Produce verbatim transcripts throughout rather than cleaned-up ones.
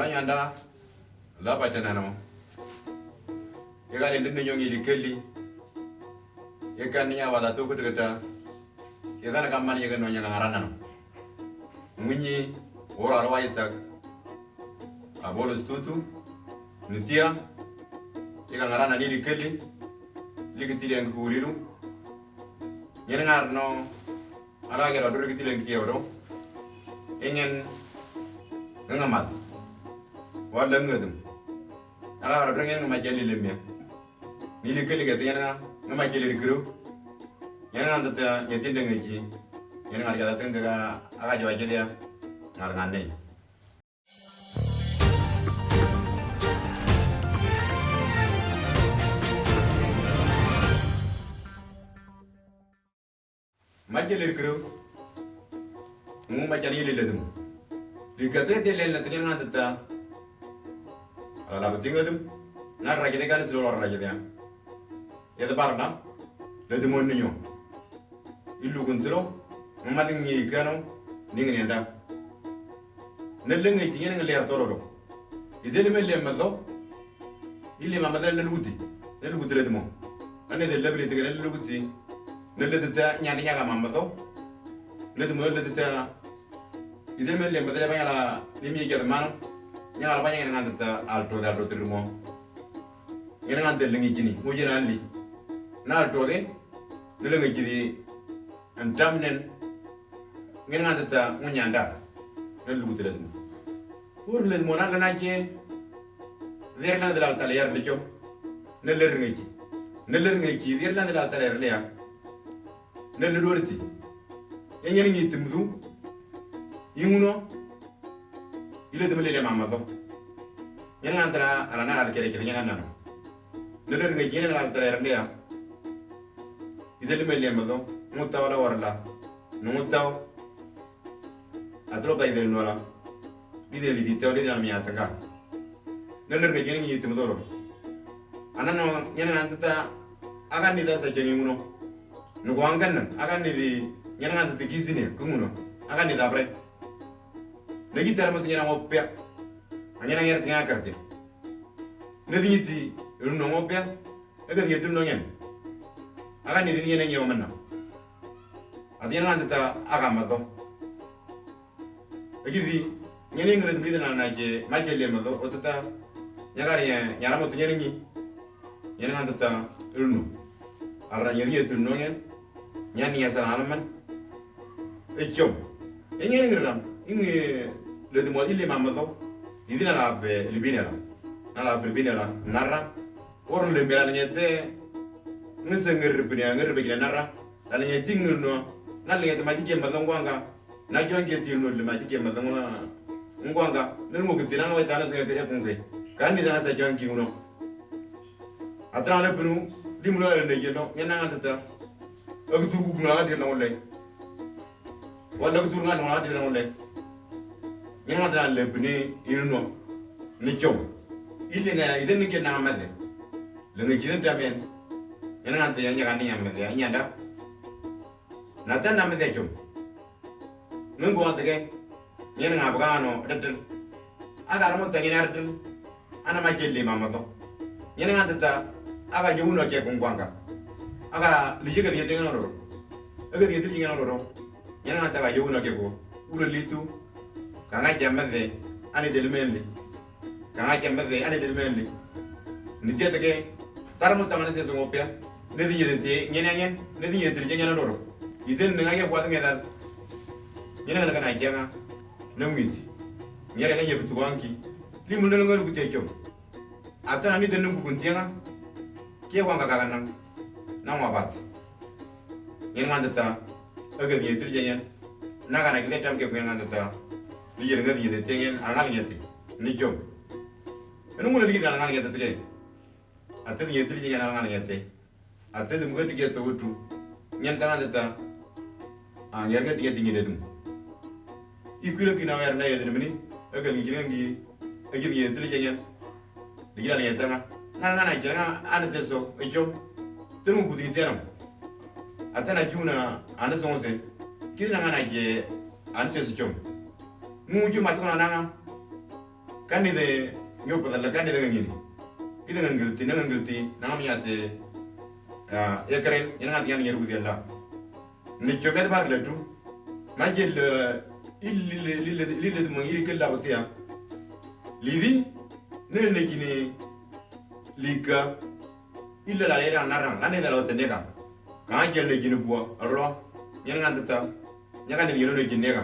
Anyanda la patanano. Ega le ndinyo ngili keli. Ega ni ya wada to kutukata. Ega na kamani ega no nyanga ngaranano. Munyi ora ro Isaac. Abolo stutu. Nitia. Ega ngarana ni likeli. Likitili ang kulilu. Nyen ngarno. Ara gera dori kitili ang kiewro. Engen ngangamat. Wala ngadum. Ara gera dori ngen ngamajali lemia. Nili keli kete yana ngama jeli rikru. Yana nganta ta nyatin dengeji. Yana ngar kata teng ka aga jawa jeli ya. Ngar ngane. Majja lir kiro. Ngu majja ni lil ladum. Likate de lel na tanya nganta ta. Ala la bating ladum. Na rajade kan silo rajade ya. Ya da barna. Ladum on ninyo. Ilu kuntiro. Mamading ni kano. Ning ni anda. Naleng ni tinya nang liar tororo. Idel me lem mato. Ile ma madal na luguti. Na luguti le demo. Ane de level te na luguti. Na le ta nya nya ga ma mato. Le demo le ta. Ide me le madal ba ya la ni mi ke mano. Nya la ba nya nganta ta alto da alto te rumo. Nya nganta lengi jini. Mo jina li. Na alto de. Na lengi jini. Antam nen. Ngin nganta ta ngunyanda. Na luguti le demo. Ur le demo na na ke. Der na de la tala yar le chom. Na le ringi. Na le ringi der na de la tala yar le ya. Na le dorti. Enyen ngi timdu. Inguno. Ile demo le le mama do. Ngin nganta la ala na ala kere kere ngin na. Na le ringi na la tala yar le ya. Idel me le mado. Muta wala warla. Nungutaw. Atro bai del nola. Lidel di taw lidel mi ataka. Neler ke jeni ni tum doro. Anano nyana antata akan di dasa jeni muno. Nugo angan akan di nyana antata kizini kumuno. Akan di dabre. Lagi tarmo nyana ngopya. Anyana ngerti ngakarte. Nadi nyiti runo ngopya. Ega ngetul no ngen. Akan di nyana ngewa manna. Ati nyana antata akan mato. Akidi, nyene ngale dum lidana na je, ma je le mazo, otata, nyagari ya, nyara mo tunyere ni. Nyene nganta ta, ilno. Alra nyene ye tulno nyen. Nyani ya sala alaman. E chom. E nyene ngre ram, inge le dum wa ile ma mazo. Idina la ve libina la. Na la ve libina la. Nara. Or le mera nyete. Ngese ngre bina, ngre bina nara. La nyete ngno. Na le nyete ma je mazo ngwanga. Na jɔn ke ti no le ma ti ke ma dɔn na ngwanga ne mo ke ti na wa ta na se ke e kun ke. Ka ni da sa jɔn ki no. Atra le bunu di mu no le ne je no ne na ngata ta. Ak tu ku na de no le. Wala ku tu na no de no le. Ne ngata le bini il no. Ne jɔn. Ile na ide ni ke na ma de. Le ngi jin ta men. Ne ngata ya nya ka ni ya ma de ya nya da. Na ta na me de jom. Ngun go tege. Nyen nga bga no redel. Aga ramo tege na redel. Ana ma jelle ma mato. Nyen nga ta aga yewuno ke kungwanga. Aga lije ga yete ngoro. Aga yete lije ngoro. Nyen nga ta aga yewuno ke ko. Ulo litu. Ka nga jamme de. Ani del meli. Kanga kembe de ane del meli. Ni tete ke. Tara mo tangane se songo pia. Ne di yede te nyene nyen. Ne di yede te nyene doro. Iden ne ngake kwat ngedal. Nyene ngana kana janga. Ne ngiti. Nyere ne yebu tuwanki. Li mun ne ngol kute chom. Ata ni den ku kuntianga. Ke wanga kaga nang. Nang wabat. Nyene nganta ta. Aga ni yedir jenyen. Naga na kile tam ke ku nyene nganta ta. Li yere ngadi yede te nyen. Ala ngete. Ni chom. Enu ngule ligi na ngan ngete tege. Ate ni yete ligi na ngan ngete. Ate dum gadi geto wutu. Nyen ta ngete ta. A nyer gadi geto ngene dum. Ikule kina wer na yede mini. Aga ligi ngi. Agi ni yete ligi nyen. Ligi na yete nga. Na na na jira nga ane se so. E chom. Tenu budi tenu. Ate na juna ane so se. Kidi na ngana je ane se so chom. Mu ju matko na nga. Kani de nyo pa dala kani de ngini. Kide ngangilti na ngangilti na ngam yate. Ekren ina ngati yan yeru gela. Ni chobe bar letu. Ma jel ilile ilile ilile mo iri kella botia. Lidi ne ne kini lika illa la era narang la ne dala tenega. Ka jel ne kini bua ro. Ina nganta ta. Nyaga ni yeno ne kinega.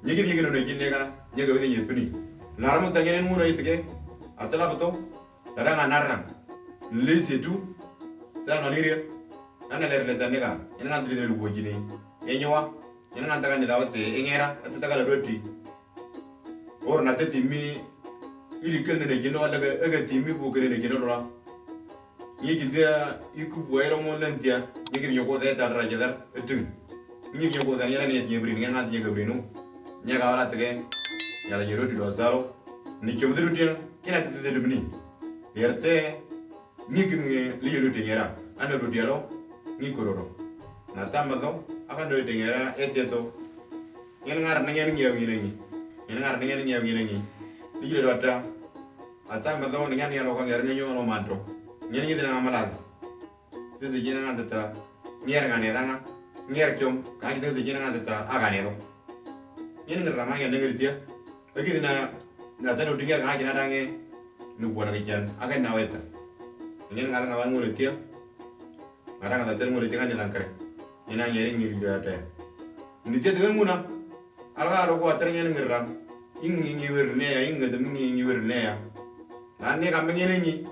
Nyigi yigi no ne kinega. Nyaga wede yepini. Laramo ta ngene nguno itike. Atala bato. Raranga narang. Lisi tu. Sa no niria. Ana ler le tanega. Ina nganta le lugo jini. Enyewa. Ina nganta kan dawate engera. Atata kala roti. Or na te timi. Ili kel ne jino ala ga aga timi ko kene ne jino la. Nyi kintia iku buairo mo lentia. Nyi kinyo ko de tan raja dar. Etung. Nyi kinyo ko de yana ne tiye brin ngan tiye gabrinu. Nya ga wala tege. Yala yero di dosaro. Ni chomdru dia. Kina te te mini. Yerte. Nyi kinye li yero de yera. Ana do dialo. Nyi kororo. Na tamazo. Aka do de yera eteto. Nyen ngar ne nyen ngew ngine ngi. Nyen ngar ne nyen ngew ngine ngi. Dijile dota. Ata ma do ne nyen yalo ka ngew ngew no manto. Nyen ngi dina malad. Tese jina nganta ta. Nyer ngane danga. Nyer kyom. Ka ji tese jina nganta ta. Agane do. Nyen ngar rama ngen ngar tia. Agi dina na ta do dingar ka jina dange. Nu bona ke jan. Aga na weta. Nyen ngar ngawan ngure tia. Ngarang ta ter ngure tia kan dangkare. Ina nyeri ngi dota. Ni tia dengan nguna. Alga aro ko atar nyen ngiram. Ing ngi ngi wir ne ya, ing ngadam ngi ngi wir ne ya. Nan ne kam nyen ngi.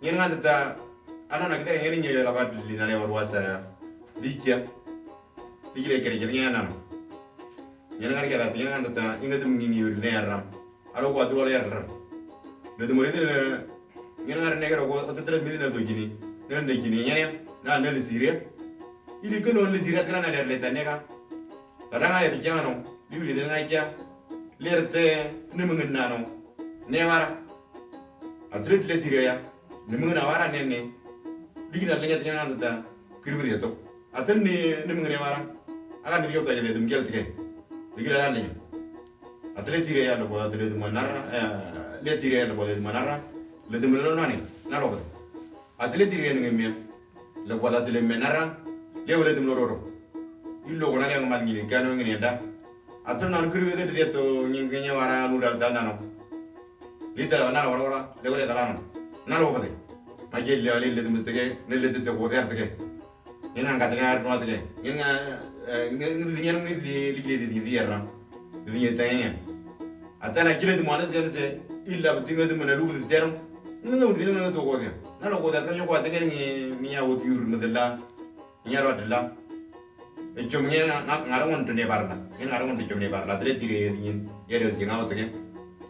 Nyen ngata ta ana na kita nyen ngi la bat li na le warwasa ya. Dikia. Dikire kere kere nyen nan. Nyen ngar kere ta nyen ngata ta ing ngadam ngi ngi wir ne ya ram. Aro ko atur wala ya ram. Ndu mo le nyen ngar ne kero ko otetre mi na to jini. Nyen ne jini nyen na ne le siria. Ili keno le siria kana na le ta ne ka. Kadang ayo bijang no, bibili de ngaja. Lerte nemengin nano. Ne wara. Atlet le tire ya. Nemengin awara nene. Digina lenya tenya nanta. Kirbi de to. Atan ni nemengin wara. Aga ni yota le dum gel tike. Digila la lenya. Atlet tire ya lo ko atlet dum nara. Le tire ya lo ko dum nara. Le dum lo nani. Na lo ko. Atele tiri ngene ngemia. Le kwala tele menara. Le wala dum lororo. Illo kona le ngam ngini kano ngini da. Atun nan kuri wede de to ngin kenya wara nu dal dal nano. Lita na wara wara le wala dal nano. Na lo bade. Ma je le wala le dum tege ne le te ko der tege. Ina ngata ne ar no tege. Ina ngini ngini di likle di di erna. Di tege. Atana kile dum ana zense illa bitinga dum na lu di der. Nunga wudina nunga to kodia. Na lo kodia kan yo kodia ngi ni ya wut yur no dela. Ni ya ro dela. E chom ngi ngara ngon to ne barna. Ngi ngara ngon to chom ne barna. Tele tire ngi ya de ngi ngawo to ke.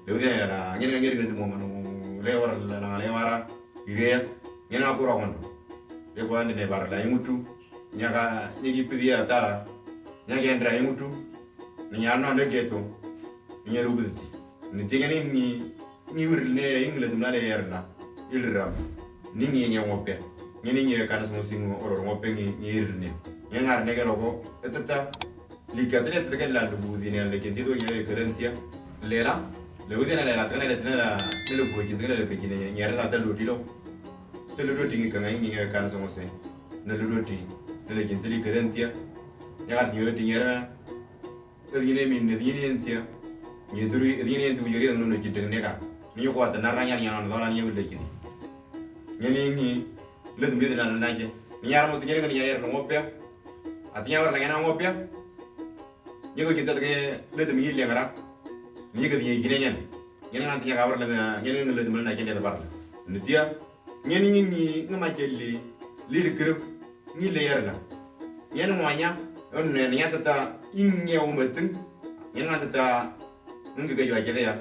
Le wudina na ngi ngi ngi mo manu le wara la na le wara. Ire ngi na ko ro ngon. Le ko ande ne barna ingutu. Nyaga ngi pidi ya tara. Nyaga ndra ingutu. Ni ya no de geto. Ni ya rubidi. Ni tinga ni ni Ngi wir ne ya ingla dum na le yer na. Ilram. Ni ngi ngi ngope. Ngi ni ngi kana sumo singo oro ngope ngi ngi ir ne. Ngi ngar ne gero go. Etata. Lika tele tele la du bu dine le kenti do yere kerentia. Lela. Le wudina lela tele le tele la. Le bu kenti le be kine ngi ra ta lu dilo. Tele do dingi kanga ngi ngi kana sumo se. Ne lu do ti. Le kenti le kerentia. Nyaga ngi dingi ra. Edine min edine entia. Ni duri edine entu yori no no kideng neka. Ni ko ata naranya ni ano dola ni wile kidi. Ni ni ni le dum le na na je. Ni yar mo tijere ni yar no ngopia. Ati yar na na ngopia. Ni ko kita ke le dum yile ngara. Ni ke ni gine nyen. Ni ngan tiya ka bar le ni ni le dum na je de bar. Ni dia. Nyen ngi ngi ngama chelli lir kirif ngi le yarna. Nyen mwanya on ne nya tata inge umatin. Nyen nga tata ngi ga jwa jede ya.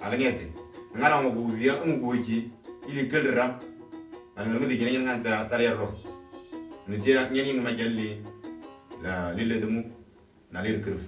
Ala ngete. Ngala mo bu dia ngu ji ili kelra. Ala ngi di nyen nga tata tar yarro. Ni dia nyen ngi ngama chelli la lile dum na lir kirif.